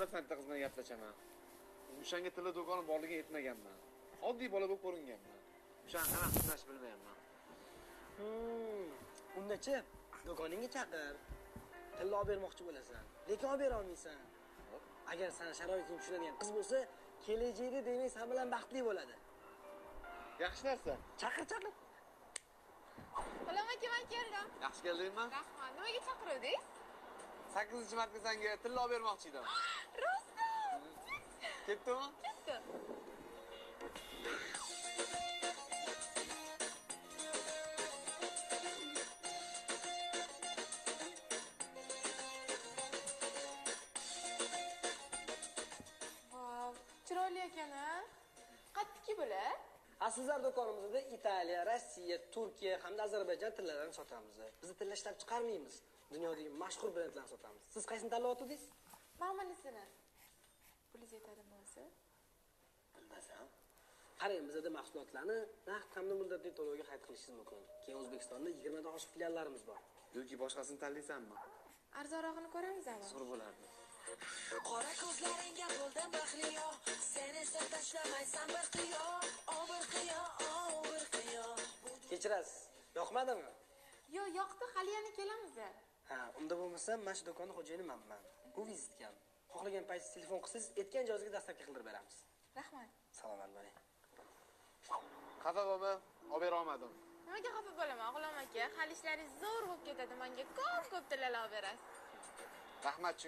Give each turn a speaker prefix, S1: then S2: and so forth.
S1: Bilmasdan bitta qiz bilan gaplashaman. O'shanga tilla do'koni borligini aytmaganman. Oddiy bola bo'lib ko'ringanman. O'shani qanaqa tushunishni bilmayapman.
S2: Undachi do'koningga chaqir. Tilla olib bermoqchi bo'lasan, lekin olib bera olmaysan. Agar san sharoitingni tushunadigan qiz bo'lsa, kelajakda demak san bilan baxtli bo'ladi.
S1: Yaxshi narsa.
S2: Chaqir, chaqir.
S3: G'ulom aka, men keldim.
S1: Yaxshi keldingmi?
S3: Rahmat. Nimaga chaqirdingiz?
S1: 8-marta senga tilla olib bermoqchi edim.
S3: Rostmi?
S1: Ketdimi?
S3: Ketdi. Vau, chiroyli ekan a? Qattiki bular?
S2: Aslizlar do'konimizda Italiya, Rossiya, Turkiya hamda Ozarbayjon tillalarini sotamiz. Biz tilla ishlab chiqarmaymiz. Dunyodagi mashhur brendlarni sotamiz. Siz qaysini tanlayotdingiz?
S3: Ma'mulisini. Pulingiz yetadimi o'zi?
S2: Bilmasam. Qarang, bizda mahsulotlarni naqd hamda muddatli to'lovga xarid qilishingiz mumkin. Keyin O'zbekistonda 20 dan oshiq filiallarimiz bor.
S1: Yoki boshqasini tanlaysanmi?
S3: Arzonrog'ini ko'ramizmi?
S1: Zo'r bo'lardi.
S4: Qora ko'zlaringga bo'ldim baxriyo, sen esa tashlamaysan bir qiyo, o bir qiyo, o bir qiyo.
S2: Kechirasiz, yoqmadimi?
S3: Yo'q, yoqdi, hali yana kelamiz.
S2: Ha, unda bo'lmasa mana shu do'konni xo'jayini manman. Bu vizitkam. Xohlagan paytingiz telefon qilsangiz, aytgan joyingizga dastlabki qildirib beramiz.
S3: Rahmat.
S2: Salomat bo'ling.
S1: Xafa bo'lma, olib bera olmadim.
S3: Nimaga xafa bo'laman, G'ulom aka? Hali ishlaringiz zo'r bo'lib ketadi, menga ko'p-ko'p tillalar olib berasiz.
S1: Rahmat.